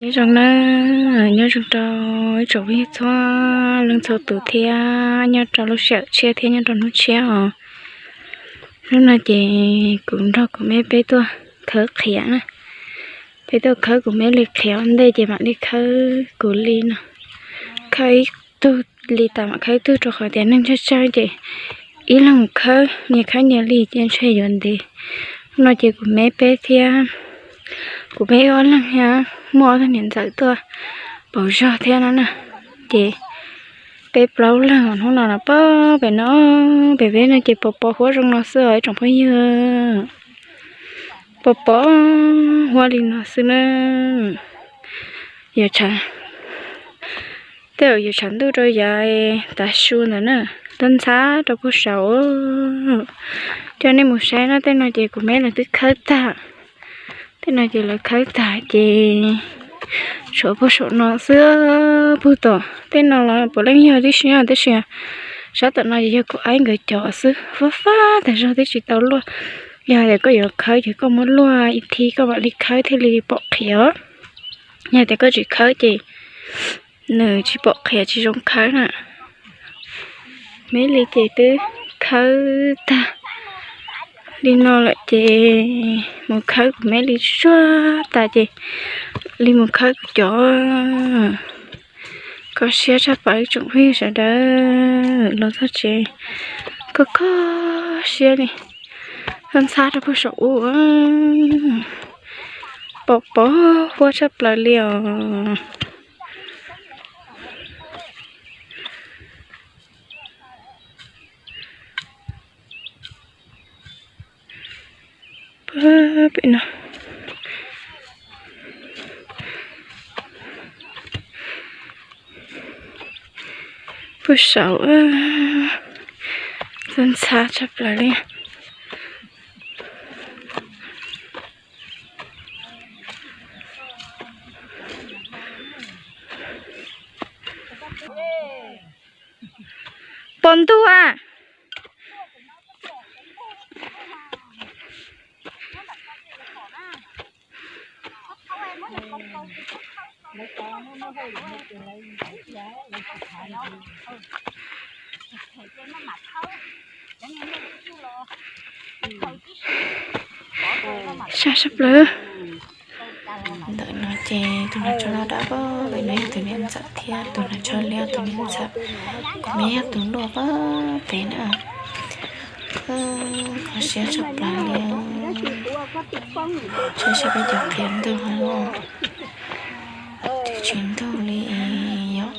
Nyob zoo na, nyob zoo rau ib tsoom phooj ywg txhua leej txhua tus thiab nyob rau lub sij hawm tshiab thiab nyob rau hnub tshiab os. Hnub no ces kuv nrog kuv me peb tuaj khawb qhiav na. Peb tuaj khawb kuv me li qhiav ua ntej ces mam li khawb kuv li no. Khawb ib tug li tas mam khawb ib tug rau qhov tias neeg tsawg tsawg ces ib leeg mus khawb nyias khawb nyias li ces ntshe yuav ntev. Hnub no ces kuv me peb thiab kuv me ib ob leeg thiab muaj ob tug niam ntxawm tuaj pauv zog thiab no na. Ces peb plaub leeg hnub no los pab pem no, pem peb no ces pos pos huab zoo no xwb os ib tsoom phooj ywg. Pos pos huab li no xwb na. Yog tshav, tej zaum yuav tshav ntuj rau yav tav su ntawd na, ntxhab ntxhab rau puag saud. Coj nej mus saib na, tej no ces kuv me lawv twb khawb tag. Tej no ces lawv khawb tag ces tshuav puag saum no xwb. Puag tom tej no los puav leej yog tib si, tab sis sab tom no ces yog kuv aib nkawd cov xwb, fab fab tas zog twb tsis tau luaj. Yog hais tias koj yuav khawb ces koj muab luaj ib thib koj mam li khawb thiaj li pom qhiav. Yog tias koj tsis khawb ces nws tsis pom qhiav tsis zoo khawb na. Me li ces twb khawb tag li no lawm ces mus khawb kuv me li tsuag tas ces li mus khawb kuv cov. Kho siab tshaj plaws ib tsoom phooj ywg sawv daws los txog tsev, kho kho siab li, ntxhab ntxhab rau puag saum ub, pos pos huab tshaj plaws li os. Pem no puag saum, ntxhab ntxhab tshaj plaws li. Pos ntug a. Sab sab plaws. Ntawm no ces tus hnav tsho loj dawb paug li no yog tus niam ntxawm thiab tus hnav tsho liab tus niam ntxawm. Kuv me yog tus luaj pab pem na. Kho siab tshaj plaws li. Saib saib peb cov qhiav ntug no, twb tsis ntug li yom.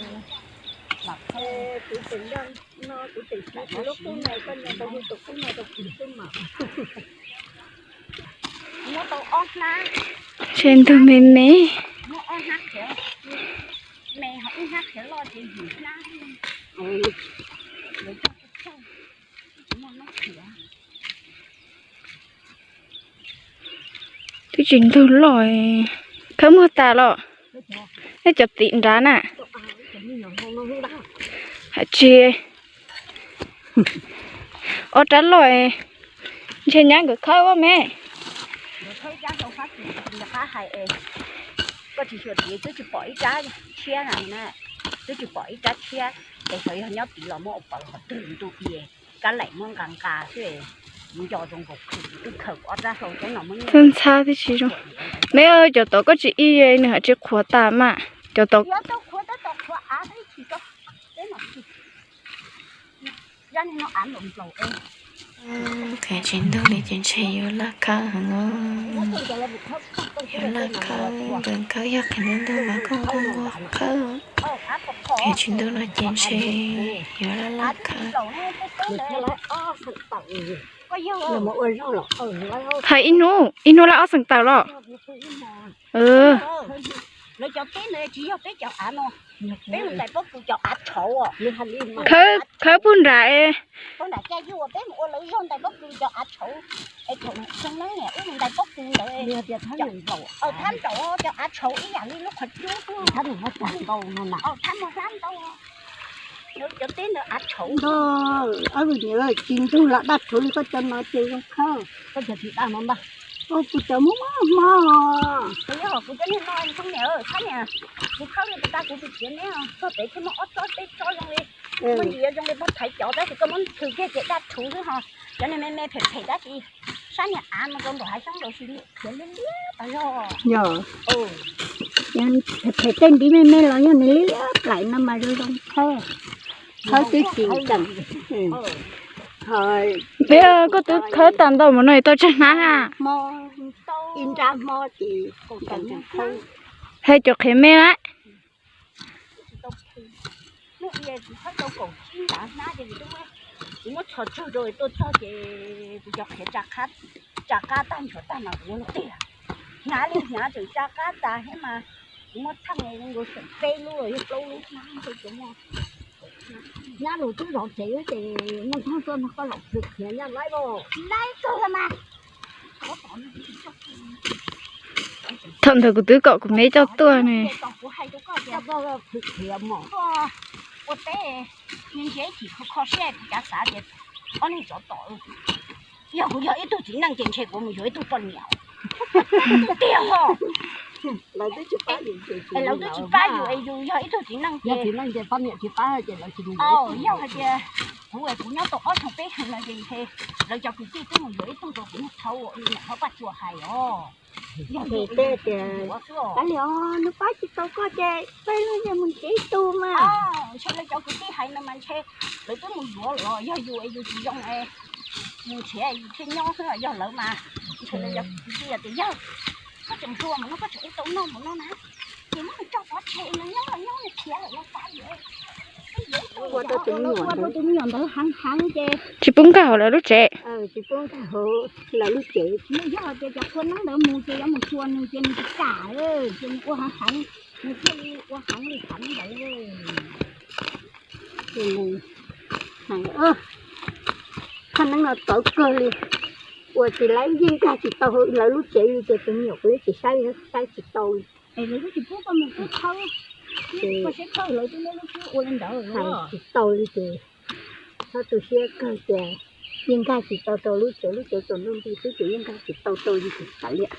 Ntshe ntug me me. Twb tsis ntug loj, khawb muag tas los. Nej cov tim nrad na. Hais tsis, ob rab loj, ntshe nyab nkawd khawb ua me. Koj tsis xyuas tid twb tsis pom ib rab tshiab na, twb tsis pom ib rab tshiab, ces xyov yog nyob tid los muab ua pov qhov twg ntu i, kab laim muab nqa nqa xwb, nco zoo nkaus khwv twb khaws ob rab hlau coob no muab nyiaj. Ntxhab tib si zoo. Me cov tod koj tsis ib nws hais tsis qhuav tas mas cov tod. Qhiav tsis ntug li ces ntshe yuav laj khawb heev os. Yuav laj khawb, nkawd khawb yog qhiav ntug ntug mas koj nquag nquag khawb. Qhiav tsis ntug no ces ntshe yuav laj laj khawb. Hais ib hnub, ib hnub laj ob xeem tawm los. Lawv cov teb ntawd tsis yog peb cov av no, peb mus ntais pob kws cov av tshauv. Khawb, khawb puag nram. Puag nram caj yug peb mus ua lawv zog ntais pob kws cov av tshauv. Es thaum zoo na wb mus ntais pob kws ntawd, thab nraum cov av tshauv ib yam li lub qhov cub. Thab mus thab ntau, thab mus thab ntau. Lawv cov teb ntawd av tshauv. Tsis ntug los daj tshauv li koj cov no ces zoo khawb. Koj cov tsis daj no ntag. Ua kuv cov muab muab hmo. Kuv yog kuv cov niag no phooj niam, thab niam, kuv khawb li tas kuv tsis txiav neb, txog pem thiaj muaj ob tsob peb tsob zoo li, muaj ntsis zoo li pab thaiv cov tab sis koj muab tshwm kiag ces daj rhuv xwb ho. Cov niag me me phem phem tab sis sab niag av mas rau nraum hav xyoob rau si khiav liab liab tas zog. Yog, phem phem tej ntiv me me los yog nws liab liab plaim no mas zoo zoo khawb, khawb twb tsis tseem. Koj twb khawb tag ntau mus no tau tsawg hnab na? Ib nrab hmo ces hais cov qhiav me lawm. Kuv muab txhos tsawg rau tuaj txog ces kuv cov qhiav tsa qab tag nchuav tag mas kuv yuav tiag. Hnyav li hnyav tseem tsa qab tas thiab mas kuv muab txhaj nkaus seem peb lub los yog plaub lub hnab. Nyab lus twb zov tsev ces noj hnub tuaj no koj los pw khiav nyab laib los laib txog los mas. Thaum ntawd kuv twb kom kuv me coj tuaj ne. Ua teb, ntsia ib chim kho kho siab kuv cav xav tias ob neeg tsov tom. Yog kuv yog ib tug txiv neej ces ntshe kuv mus yuav ib tug poj niam tiag ho. Lawv twb tsis pab yus es yus yog ib tug txiv neej ces, yog hais tias kuv kuv nyob tau ob xyoo peb xyoo no ces ntshe lawv cov kwv tij twb mus yuav ib tug rau kuv niag thaub niam hlob Paj Tsua hais os. Yog tias, tab li os, nws pab tsis tau koj ces peb lub yeej mus nrhiav ib tug mas. Ntshe lawv cov kwv tij hais no mas ntshe lawv twb mus yuav los yog yus es yus tsis zoo es mus nrhiav yus thiaj nyob xwb, yog lawv mas ntshe lawv cov kwv tij tias yawg, koj tseem hluas mus no koj tseem ua tau noj mus no na, ces muab nws tso pov tseg, nws nyob los nyob, nws khiav lawm los xav yus. Ua rau tus me nyuam ntawd heev heev ces tsis pub nkag hauv lawv lub tsev. Tsis pub nkag hauv lawv lub tsev. Nws yog hais tias cov qhua neeb ntawd mus ces yuav mus xyuas nws ces nws tsis kam, ces nws ua heev heev, nws thiaj li ua heev li heev ntawd. Ces nws hais, qhua neeb no txawv kawg li, ua tsis laib, yeej nkag tsis tau hauv lawv lub tsev li ces tus me nyuam kuv yeej tsis saib, saib tsis tau li. Es lawv twb tsis pub koj mus khawb, koj saib khawb lawv twb muab lub xub ua li ntawd. Hais tsis tau li ces txhob tu siab kawg tias yeej nkag tsis tau rau lub tsev, lub tsev tsaus ntuj nti xwb ces yeej nkag tsis tau rau li ces kav liam.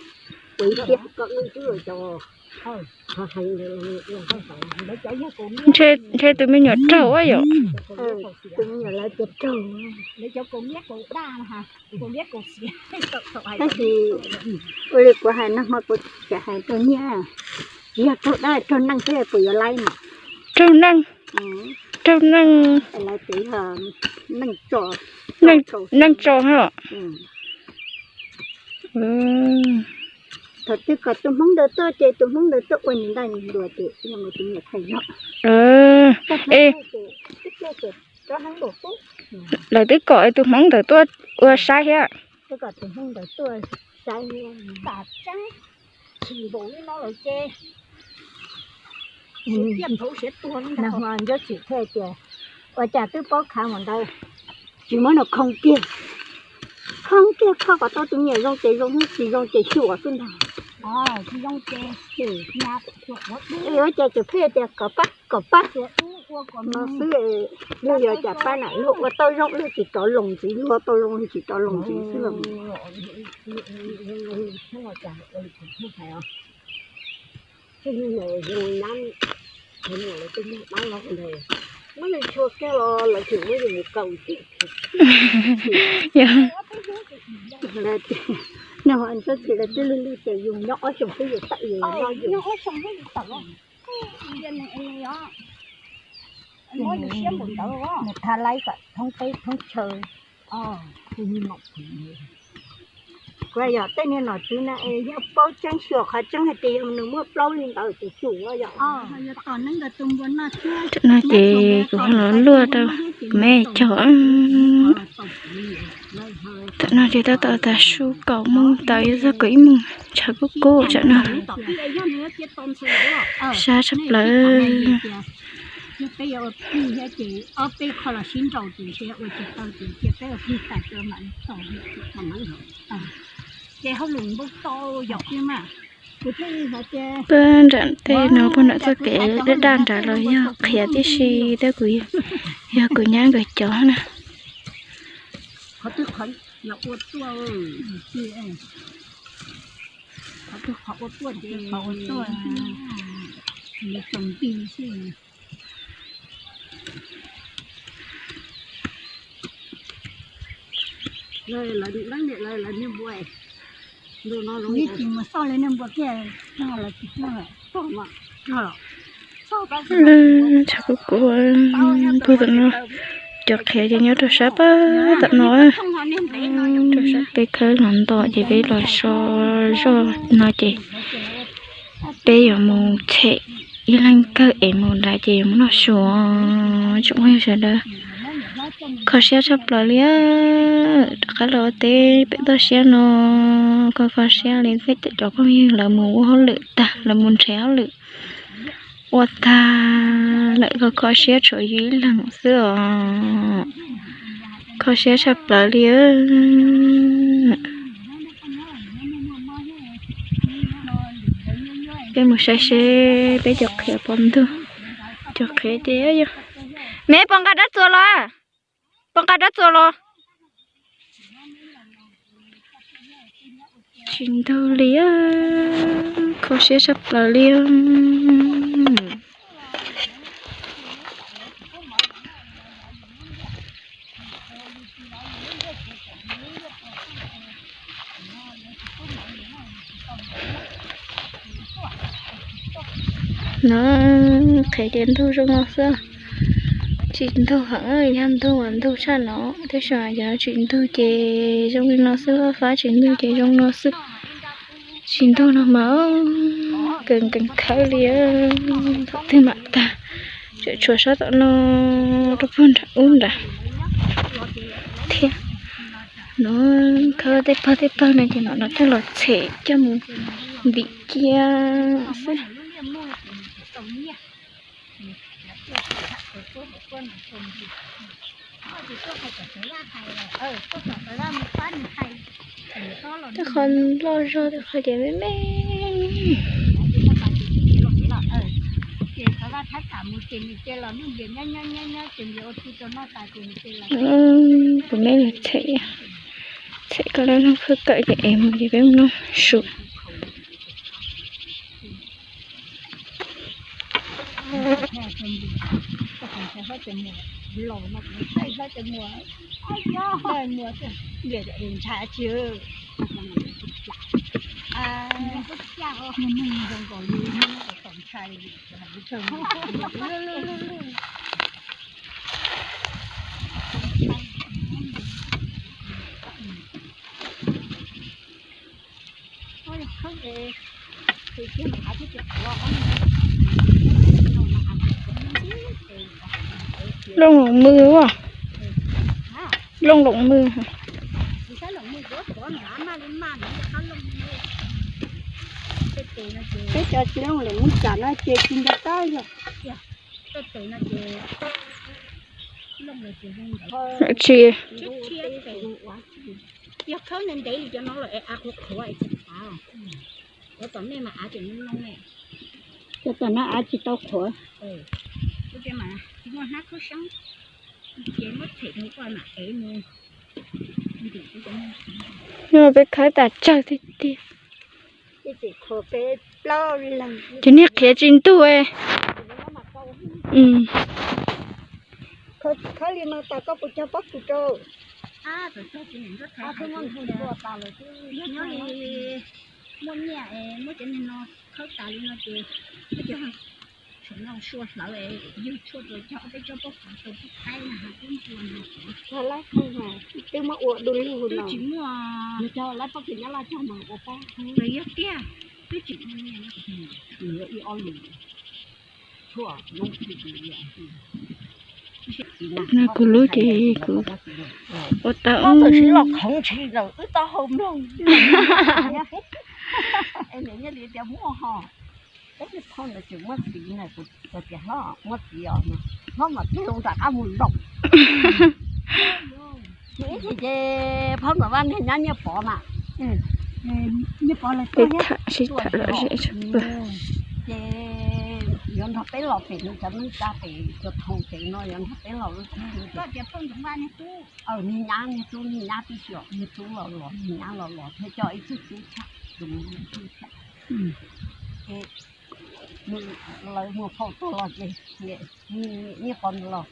Ua ib siab. Ntshe tus me nyuam raug a yom. Tus me nyuam lawv tias raug. Tab sis ua li kuv hais no hmo kuv tsis hais rau nyiaj, yog raug dab raug neeg xwb puas yuav laib mas. Raug neeg, raug neeg, neeg tso, neeg tso. Thaum twg kom tus hmoob ntawd tuaj ces tus hmoob ntawd tuaj ua nws ntaj nws ntua ces yog tus niam thais zog. Lawv twb kom tus hmoob ntawd tuaj ua saib thiab. Twb kom tus hmoob ntawd tuaj saib, tas tseeb chim npaum li no lawm ces tiaj nthauv siav tuag li ntag. Nag hmo Ntsuab Tsim thiaj tias, ua cas twb paub khav mus ntawd, tsis muab nws khoo kiag, khoo kiag kho kom tau tus niam zoo ces zoo, tsis zoo ces xyuas xwb ntag. Ua cas tseem pheej tias kom pab, kom pab no xwb, luag yog cas pab na, luag ua tau zoo luag tsis rov loos ntxiv, luag ua tau zoo luag tsis rov loos ntxiv xwb los. Muab nws tshua kiag los lawv tseem muab yus mus kaus tim. Nag hmo Ntsuab Tsim lawv twb luag lug tias yus nyob ob xyoos xwb yus tawm yus noj yus. Nws tha laib kom thoob teb thoob chaw. Kuv yog tej niag nom tswv na es yog paub tseeb xyuas qhov tseeb hais tias yog nws muaj plaub li ntawd ces tsum yog. Tam no ces kuv ho los luaj rau kuv me cog. Tam no ces tab tom tas su kaum moos tau, yog txog kaum ib moos tshav kub kub tam no. Sab tshaj plaws. Peb nram tej no puag nram txoj kev daj daj nrad los yog qhiav tib si, tab kuv yog kuv nyab nkawd cov na. Qhov ua tuaj ces qhov ua tuaj, nws txaus nti xwb. Lawv niam lawv niag npua, ib tsis mus xauj li niag npua kiag, los tsis tau. Tshav kub kub puag tom no, cov qhiav ces nyob rau sab pem tom no, rau sab peb khawb los nto ces peb los so zoj no ces peb yuav mus them ib leeg kawg es mus nrad ces yuav mus noj su. Tsoom phooj ywg sawv daws, kho siab tshaj plaws li. Rov qab los ua teb pem toj siab no, kho kho siab li tej cov phooj ywg lawv mus ua hauj lwm tag, lawv mus nrhiav hauj lwm ua tag lawm, kho kho siab tshuav yus ib leeg xwb os. Kho siab tshaj plaws li. Peb mus saib seb peb cov qhiav puas ntug. Cov qhiav ces yog, me puas nqa rab txuas los? Puas nqa rab txuas los? Tsis ntug li, kho siab tshaj plaws li. No, qhiav ces ntug zoo no xwb. Tsis ntug heev, yog ntug mas ntug tshaj no, tab sis yog tsis ntug ces zoo li no xwb, fab tsis ntug ces zoo no xwb. Tsis ntug no mas kawg nkees khawb li, thaum twg mam tag, tseem tshuav sab tom no rau puag nram ub nrad thiab. No khawb tej pawg tej pawg no ces no coj los txhem coj mus ntim cia xwb. Tej qho loj zog, tej qho ces me me. Kuv me los txhem, txhem koj lub neej khwb kawm ces es mus ces peb mus noj su. Looj loos mws as, looj loos mws. Peb cov tsis looj lawm mus tsam no ces tsis nco qab yog. Tsis, yog khawb ntev ntev li cov no los es av qhuav qhuav es tsis av. Ua tom nej mas av tseem loo loo ne. Cov tom no av tsis tau qhuav. Ua ces mas tsis muaj hnab khaub sab, ces muab them rau koj mam ev mus. Peb khawb tas tsawg tiag tiag. Ces niag qhiav tsis ntug. Khawb li no tas koj puas cog pob kws rau? Muaj nyiaj es muab cov niag no khawb tas li no ces, no sua hlawv, yug tshuaj rau cog ob peb tsob pob kws rau pub qaib no, pub npua no. Laib qhov no twb muab ua du lug no. Twb tsis muaj. Yog cog laib pob kws nyob laj cog mas ua pob. Yog tiag, twb tsis muaj nyiaj. No kuv lub ces kuv ua tau. Txawm siv los khoov tshis lawm wb tau hau mloog. Es nws nyiaj li tias muaj ho. Peb niag phauj ntawd tseem muab txiv na, kuv tias hlob muab txiv os, hlob mas tig loo rov qab mus loo. Ces ib chim ces phauj ntawd vaj niag nyab Nyiaj Pov mas, Nyiaj Pov lawv tuaj thiab, sib tham lom zem tshaj plaws. Ces yuav nrog peb los pem nws cov neej tsa pem Tuam Thoo pem no yuav nrog peb los lub teb. Niag nyab, niag tub, niag nyab tib si, niag tub los los, niag nyab los los thiab coj ib tug tub tshaj, tus tub tshaj. Ces lawv mus faus tuag los ces niam, niam qos los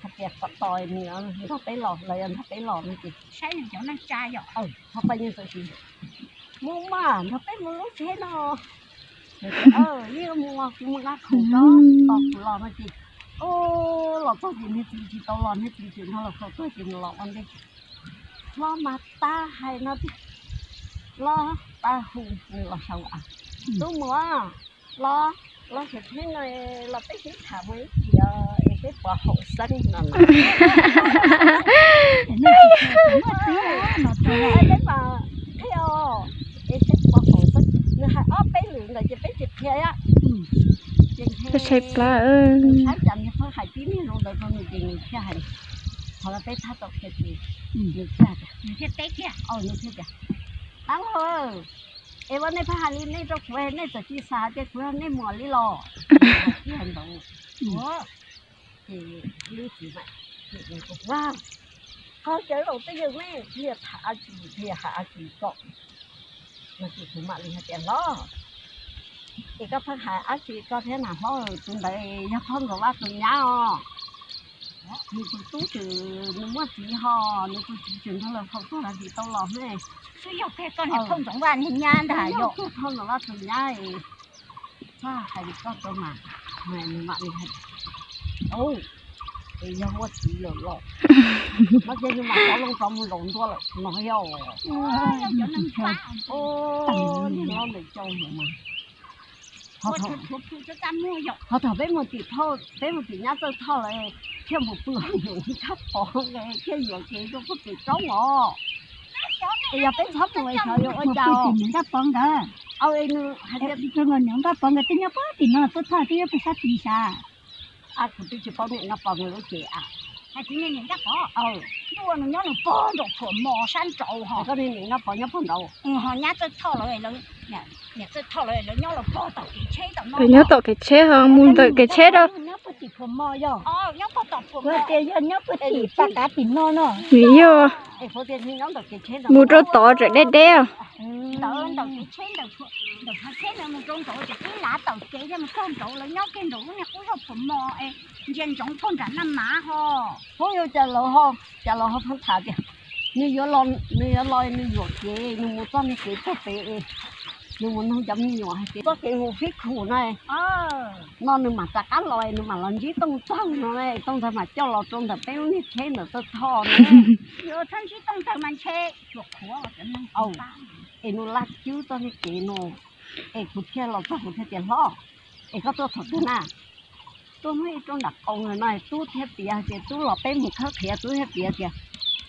hais tias kom tos nws nrog peb los, lawv yuav nrog peb los no ces saib nws cov neej tsa yom, ho pab yeej txawm tias mus mas nrog peb mus lub tsheb no. Yeej mus, kuv mus nqa khoom rau, tos kuv los no ces, o, los txog ces niag txiv tsis tau los, niag txiv tseem nrog lawv faus tuag ces nws los ua ntej. Hlob mas tab hais no tiag, Hlob tab hu nws los saud as, Tub mus, Hlob, Hlob, ces peb no los peb sib tham mus ib chim es peb pov haum xeeb no. Peb mas qhia os, es peb pov haum xeeb, nws hais ob peb lwm ntawd ces peb tsis qhia. Ces ntshe saib cas nws pheej hais tib niag zoo ntawd rau nws ces nws thiaj hais, qhov no peb tab tom qhia ces nws thiaj, nws thiaj teb kiag, nws thiaj tias, Tab laug, es ua nej pheej hais li nej rau kuv, nej txawm tsis xav hais tias kuv yog nej muam li los? Ces lub txiv mas, Qhov cawv laus twb yog nej qhia tham dab tsi, qhia hais dab tsi kom, no ces kuv mam li hais tias, Hlob, es koj pheej hais dab tsi koj thiab na hlob? Tus ntawd yog phauj Ntxoov Vaj tus nyab os. Nws tus tub ces nws muaj txiv ho, nws tus txiv tseem nrog lawv faus tuag los tsis tau los ne. Xwb yog koj niag phauj Ntxoov Vaj niag nyab ntag yog. Phauj Ntxoov Vaj tus nyab, txhob hais li koj tau mas, nws mam li hais, es yog muaj txiv lawm los, no ces nws mam rov loo rov mus zaum ntua lawm no yog. Niag hlob ntawm cau mas. Ho thaum peb mus tim thauj, peb mus tim nyab Txawj Thoj lawm, thiaj mus pw hauv niam Nkaj Pov, thiaj yuam kev rau puag tim roob os. Es yog peb txhob mus es xyov yuav ua cas. Nkaj Pov nkawd, niam Nkaj Pov nkawd twb nyob puag tim no, Txawj Thoj twb nyob puag sab tid sav. Kuv twb tsis paub niam Nkaj Pov nkawd lub tsev a. Hais tias niam Nkaj Pov, ntuj, nws nyob nws pog nraum Phuam Mos sab nraud ho. Koj niam Nkaj Pov nyob pog nraud, ho nyab Txawj Thoj lawv, niam Txawj Thoj lawv nyob los pog tom kev tsheb tom no. Nyob tom kev tsheb ho mus ntawm kev tsheb rau. Nyob puag tim Phuam Mos yog. Nyob pog tom Phuam Mos tias yog nyob puag tim pas kav tim no no. Nws yog mus rau tod tseem deb deb. Ntawd ntawm kev tsheb, ntawm phab tsheb ntawd mus rau nraud ces ib lav tawm kev thiaj mus txog nraud, lawv nyob kiag nraum lub niag qub zos Phuam Mos es ntsia ntsoov txog nram Naj Mav ho. Ub, yog cas lawv ho, cas lawv ho pheej tham tias nws yuav los, nws yuav los nws yuam kev, nws mus txoj niag kev txog pem, nws mus nug cov me nyuam hais tias txoj kev mus Fib Khum na, no nws mam rov qab los, nws mam los ntsib Tooj Tawg no, Tooj Tawg mam coj los rau ntawm peb lub niag tsheb ntawm Txawj Thoj na. Yog txhob ntsib Tooj Tawg mas ntshe tsuas qhuav. Es nws laj cwb txoj niag kev no, es kuv thiaj los txog kuv thiaj tias, Hlob, es koj tuaj thaum twg na? Tuaj hnub ib tuaj nram qoo no, tub thiaj piav tias tub los peb mus khawb qhiav, tub thiaj piav tias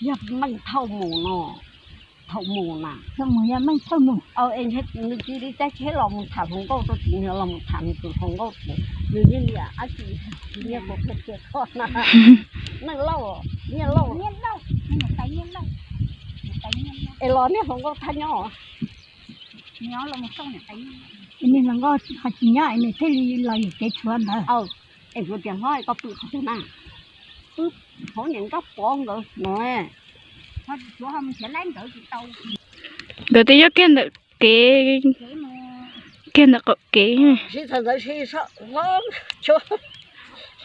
yog meej thauj mus no, thaum mus na. Nws cia li caij tsheb los mus tham hluas nkauj rau tim, nws los mus tham nws tus hluas nkauj ces nws yeej niam dab tsi, nyiaj kuv qhia tias koj na, Neej Lauj, Nyiaj Lauj, es los niag hluas nkauj thaj nyob. Niag hluas nkauj ho tsis nyob es nws thiaj li los yuam kev tshuav ntawd. Es kuv tias, Hlob, koj pw qhov twg na? Pw hauv niam Nkaj Pov nkawd no. Nkawd twb nyob kiag ntawm kev, kiag ntawm qaum kev. Sib txawm ntawd, hlob,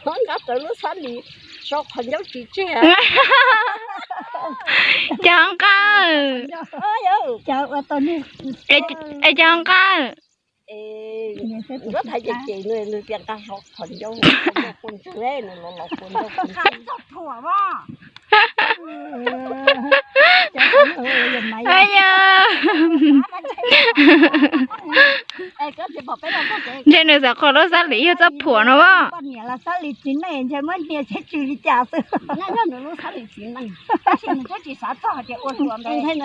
hlob nqa rawv lub xab lis so qhov ncauj tsis tseg. Cov nqa, es cov nqa. Nkawd tham ces ces nws tias nqa so qhov ncauj, qhov ncauj quas ntswg, nws los los quas ncauj quas ntswg. Ntshe nws xav qhov lub xab lis yog txoj phuam no as. Ntshe muab nias tsheb tsw li cas xwb. Ntshe nws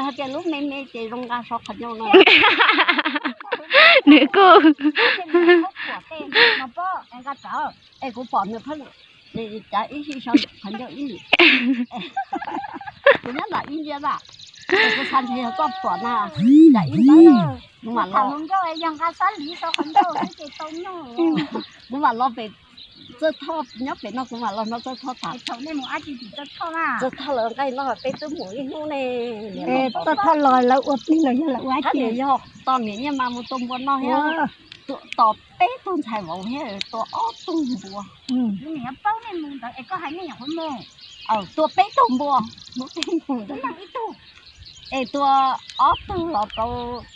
hais tias lub me me ces zoo nqa so qhov ncauj no. Nws kuj, es kuv pom nws pheej cav ib sij so qhov ncauj ib, kuv nyob nram ib ntsia ntag, es kuv xav ntshe yog txoj phuam na, cav ib ntawd, kuv mam los, kuv mam los pem Txawj Thoj nyob pem no kuv mam los nrog Txawj Thoj tham. Txawj Thoj lawv nqaij no peb twb mus ib hnub ne. Txawj Thoj los lawv ua plig los yog lawv ua dab tsi? Yog tos niam Nyiaj Mas mus tua npua no thiab, tos peb tug ntxhais vauv thiab tua ob tug npua. Tua peb tug npua, mus peb mus ntawd. Es tua ob tug los rau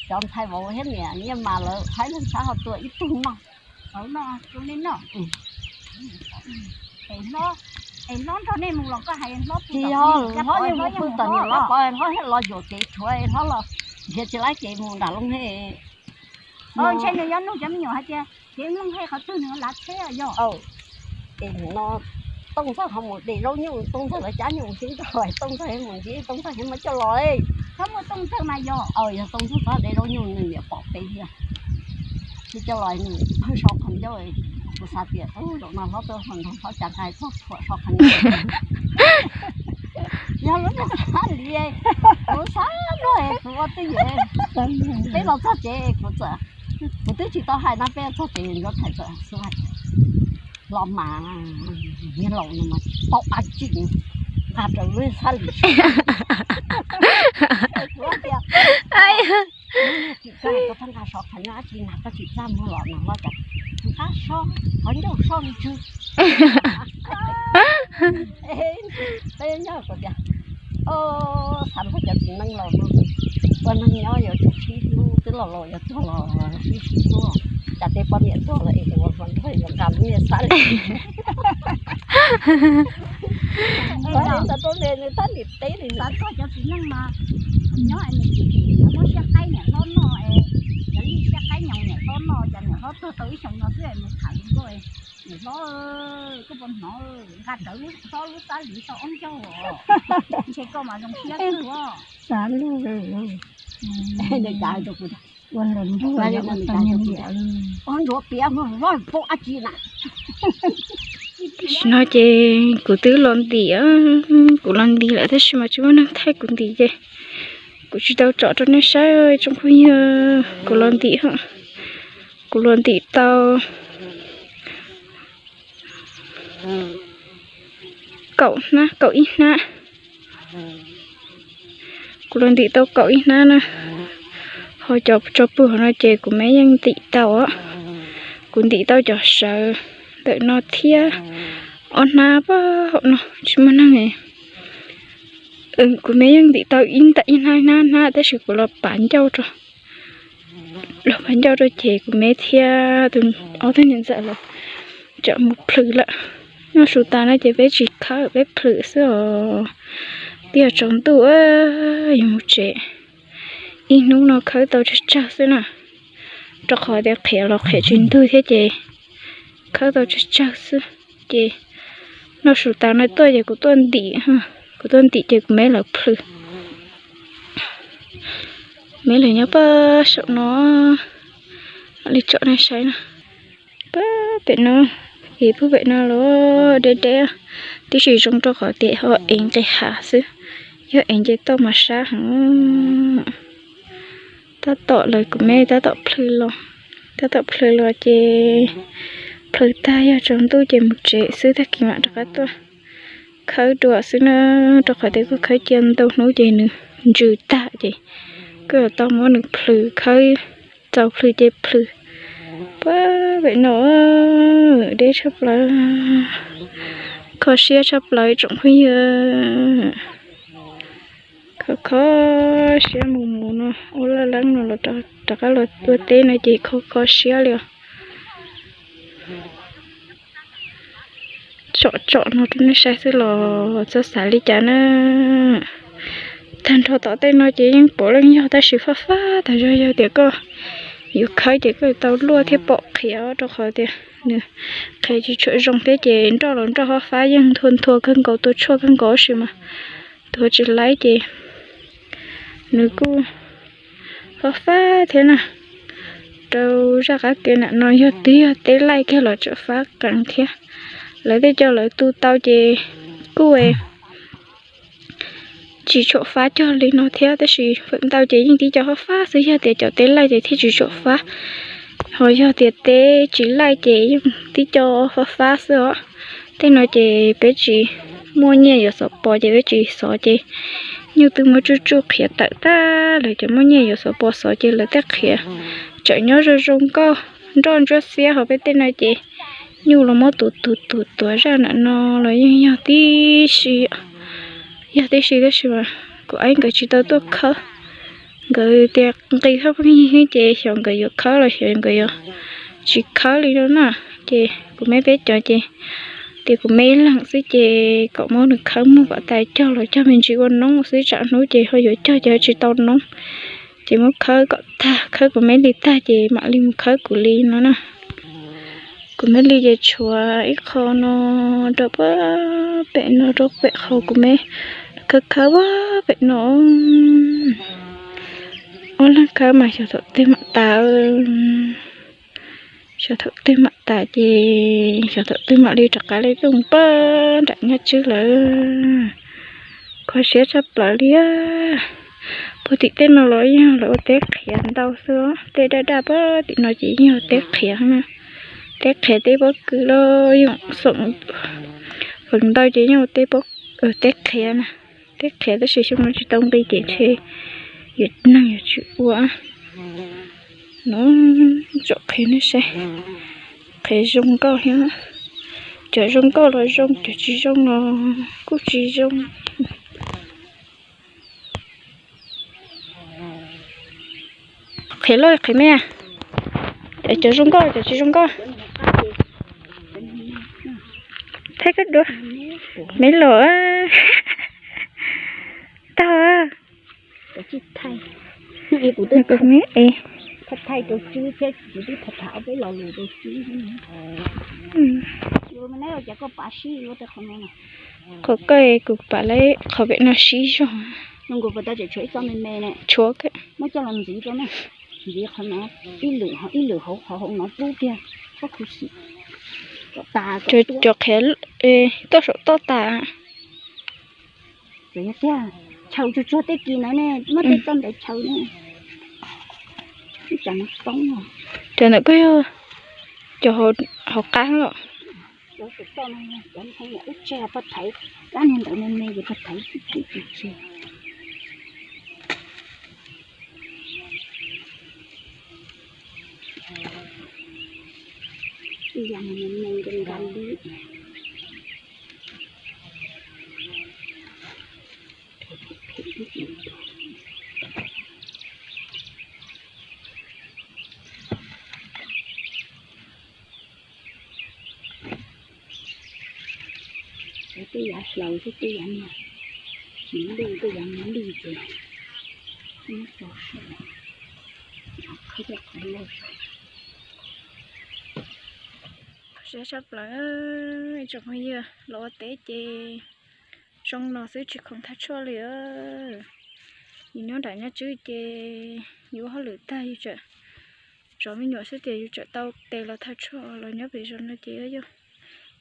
cov ntxhais vauv thiab niam Nyiaj Mas lawv, hais leej xav ho tua ib tug noj. Tsis yog, hlob yeej mus pw tom niam lab pov, hlob thiaj los yuam kev tshuav, hlob los nrhiav tsis laib kev mus nram Looj Hej. Ntshe nws yuav nug cov me nyuam hais tias kev Looj Hej qhov twg nws lav tsheb yog. Es no Tooj Ntxawg ho mus de zaub nyuj, Tooj Ntxawg lawv cab nyuj sib nrog, Tooj Ntxawg mus ntsib, Tooj Ntxawg thiaj muab coj los. Yog Tooj Ntxawg txhob de zaub nyuj nws niam pom peb thiab. Thiaj coj los nws pheej sau qhov ncauj. Kuv xav tias zaum no hlob tuaj ho nrog hlob cas nqa txog thuam sau qhov ncauj. Yog lub niag xab li, kuv xav luag kuv ua twj ywm. Peb los txog tsev kuv txawm, kuv twb tsis tau hais no peb los txog tsev Ntsuab Thaiv txawm xub hais los mas, niag laus no mas tau ab tsi nqa raws lub xab li. Kuv tias, koj txhob nqa so qhov ncauj ab tsi na, koj tsis txaj muag los no hlob cas nqa so qhov ncauj soj ntswg. Peb nyob kuv tias, xav nrog cov txiv neej laus no, ua neeg nyob yuav tsum sib hlub, twb los laus yuav tuag los sib sib hlub. Cas tej poj niam tuag lawm es ua hluas nraug yuav nqa lub niag xab li. Nws tab nim teb li xav txog cov txiv neej mas nyob es nws tsis muab siab qaib niam hlob noj es, cov li siab qaib nyoos niam hlob noj, cas niam hlob tuag tau ib xyoos no xwb es mus tham li nkauj, niam hlob, koj puas hnov nqa rawv hlob lub xab li tau ob ncaug os, ntshe koj mas zoo siab kawg os. Xav luag, ua hluas nraug ua tau niag liam. Ntsuav piav hlob poob ab tsi na. Tam sim no ces kuv twb los ntim, kuv los ntim lawm tab sis mas tsis muaj neeg thaij kuv ntim ces kuv tsis tau tsom rau nej saib tsoom phooj ywg. Kuv los ntim, kuv los ntim tau kaum hnab, kaum ib hnab. Kuv los ntim tau kaum ib hnab na. Ho cov tso pug hauv no ces kuv me yeej ntim tau. Kuv ntim tau cov sawv ntawm no thiab ob hnab pab hauv no tsis muaj neeg. Kuv me yeej ntim tau ib nta ib hnab ib hnab hnab tab sis kuv los pav ncauj rau, los pav ncauj rau ces kuv me thiab ob tug niam ntxawm los tsam mus plhws lawm. Noj su tas no ces peb tsis khawb, peb plhws xwb os. Twb yog tsaus ntuj yuav mus tsev. Ib hnub no khawb tau tsawg tsawg xwb na, rau qhov tias qhiav los qhiav tsis ntug thiab ces khawb tau tsawg tsawg xwb. Ces noj su tas no tuaj ces kuv tuaj ntim, kuv tuaj ntim ces kuv me lawv plhws. Me lawv nyob pab saum no, mam li tsom nej saib na. Pab pem no, es pub pem no los deb deb, tib si zoo rau qhov tias ho ev nqis hav xwb, yog ev nce toj mas sab heev. Tab tom lawv kuv me tab tom plhws los, tab tom plhws los ces plhws tag yog tsaus ntuj ces mus tsev xwb, tag kis mam rov qab tuaj khawb dua xwb na, rau qhov tias kuv khawb cia ntau hnub ces nws ntsws tag ces kuj yuav tau muab nws plhws, khawb txaus plhws ces plhws. Pab pem no deb tshaj plaws, kho siab tshaj plaws tsoom phooj ywg. Kho kho siab mus mus no ua laj leeb no los rov qab los ua teb no ces kho kho siab li os. Tsom tsom no rau nej saib xwb los txhob xav li cas na. Tag nrho tom tej no ces yeej pom leej yog tab sis fab fab tas zog, yog tias koj yuav khawb ces koj tau luaj thiab pom qhiav rau qhov tias nws qhiav tsis tshua zoo thiab ces nroj los nroj fab fab yeej nthua nthua kawg nkaus, tua tshuaj kawg nkaus tab sis mas tuav tsis laib ces nws kuj fab fab thiab na. Rau zaj qab ke nam no yog twb yog teb laij kiag los tsam fab qees thiab. Lawv tej cov lawv tu tau ces kuj tsis tshua fab cog li no thiab tab sis feem ntau ces yeej tib co fab fab xwb, yog tias cov teb laij ces thiaj tsis tshua fab. Ho yog tias teb tsis laij ces yeej tib co fab fab xwb os. Tej no ces peb tsis muaj nyiaj yuav xov pos ces peb tsis xov ces nyuj twb muab tsuj tsuj qhiav tawm tag lawm ces muaj nyiaj yuav xov pos xov ces lawv tej qhiav tseem nyob zoo zoo nkauj nroj ntsuab xiab. Ho peb tej no ces nyuj los muab tus tus tus tuav zaj nram no los yeej yog tib si, yog tib si tab sis mas kuv aib nkawd tsis tau tuaj khawb. Nkawd tias nqi khawb pheej yig ces xyov nkawd yuav khawb los xyov nkawd yuav tsis khawb li no na. Ces kuv me peb cov ces tias kuv me ib leeg xwb ces kom muab nws khawb muag kom tas cog los cog me ntsis ua noob xwb, tsam hnub ces ho yuav cog ces tsis tau noob. Ces muab khawb kom tag, khawb kuv me li tag ces mam li mus khawb kuv li no na. Kuv me li ces tshuav ib qho no rau pem no rau pem qhov kuv me khawb khawb pem no. Ua leej khawb mas xyov thaum twg mam tas, xyov thaum twg mam tas ces xyov thaum twg mam li rov qab li tuaj mus pab nram Nyob Tswb lawm. Kho siab tshaj plaws li. Puag tim tej no los yog lawv ua teb qhiav ntau xwb, tej daj daj puag tim no ces yog teb qhiav na. Teb qhiav teb pob kws los yog xoom, feem ntau ces yog teb qhiav na. Teb qhiav tab sis xyoo no tsis tau nqi ces ntshe yuav neeg yuav tsum ua no. Tsom qhiav nej saib, qhiav zoo nkauj thiab. Cov zoo nkauj los zoo, cov tsis zoo los kuj tsis zoo. Qhiav loj qhiav me, cov zoo nkauj cov tsis zoo nkauj. Thaij koj dua, me los tag. Qhov koj kuv pam lawm qhov pem no sib zog. Tshuav, cov qhiav toj saum toj tas. Txawm yog tiag, chaw tsuag tsuag tej kis ntawd ne, muab tej txoj ntawd chaw ne. Cov ntawd kuj yog cov hauv qab los. Ub tseg pog thaiv, dab niag ntawd me me ces pog thaiv tsis tsis tsis. Ib yam me me nkees nkees li. Tej yav hlaws xwb, tej yav niag tsis lwj, tej yav niag lwj ces muab tso sawv, khawb coj qhov loj sawv. Siab tshaj plaws, ib tsoom phooj ywg los ua teb ces zoo no xwb tsis khoom thaj tshuaj li. Yus nyob nram Nyob Tswb ces yus ua hauj lwm tag yus tseem zov me nyuam xwb ces yus tseem tau tes los thaj tshuaj. Los nyob pem zos no ces yog,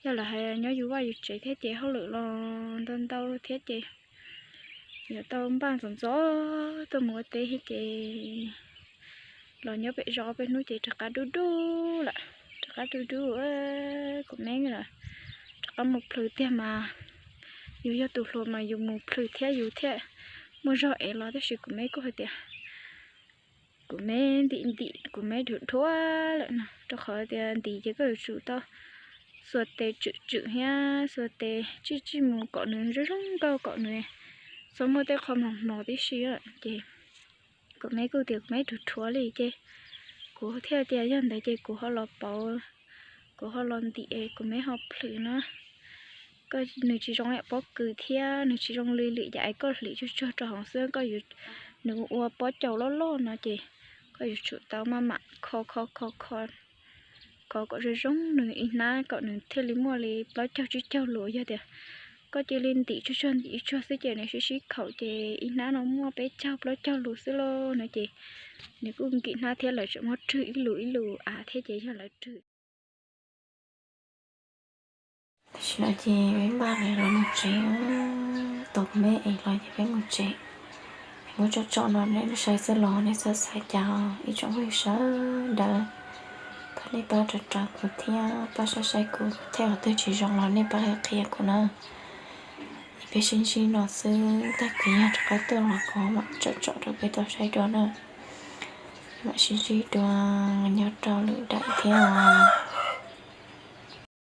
yog lawv hais nyob yus vaj yus tsev thiab ces hauj lwm los ntau ntau thiab ces yuav tau npaj ntxov ntxov tuaj mus ua teb thiab ces los nyob pem zos peb hnub ces rov qab dub dub lawm, rov qab dub dub. Kuv me lawm, rov qab mus plhws tiag mas, yus yog tus hluas mas yus mus plhws thiab yus thiaj muaj zog ev los, tab sis kuv me kuj hais tias kuv me ntim ntim, kuv me dhuav dhuav lawm no, rau qhov tias ntim ces koj yuav tsum tau xuas tes tswm tswm thiab xuas tes tsij tsij mus kom nws zoo zoo nkauj, kom nws txhob muaj tej qho mos mos tib si. Ces kuv me kuj tias kuv me dhuav dhuav li ces kuv thiaj tias yog ntawd ces kuv ho los pauv, kuv ho los ntim, kuv me ho plhws no. Koj, nws tsis zoo ib yam pob kws thiab nws tsis zoo li lwm yam es koj hliv tsuag tsuag rau hauv xwb, koj yuav, nws ua pob caus loj loj no ces koj yuav tsum tau maj mam kho kho kho kho, kho kom zoo zoo nws ib hnab kom nws thiaj li muaj li plaub caug tsib caug lus. Yog tias koj cia li ntim tsuag tsuag ntim tsuag xwb ces nws sib sib khaum ces ib hnab no muaj peb caug plaub caug lus xwb lauj no ces nws kuj nkim hnab thiab lawv tseem muab rwg ib lus ib lus av thiab ces yog lawv rwg. Tam sim no ces peb npaj lawm los mus tsev, tos kuv me ev los ces peb mus tsev. Es muab tsom tsom no nej saib xwb los nej txhob xav cas, ib tsoom phooj ywg sawv daws. Nej pab rov rau kuv thiab pab saib saib kuv thiab, qhov twg tsis zoo los nej pab qhia kuv na. Peb sib ntsib no xwb, tag kis yog rov qab tuaj los kuv mam tsom tsom rau peb tau saib dua na. Mam sib ntsib dua, nyob rau lwm daim thiab os.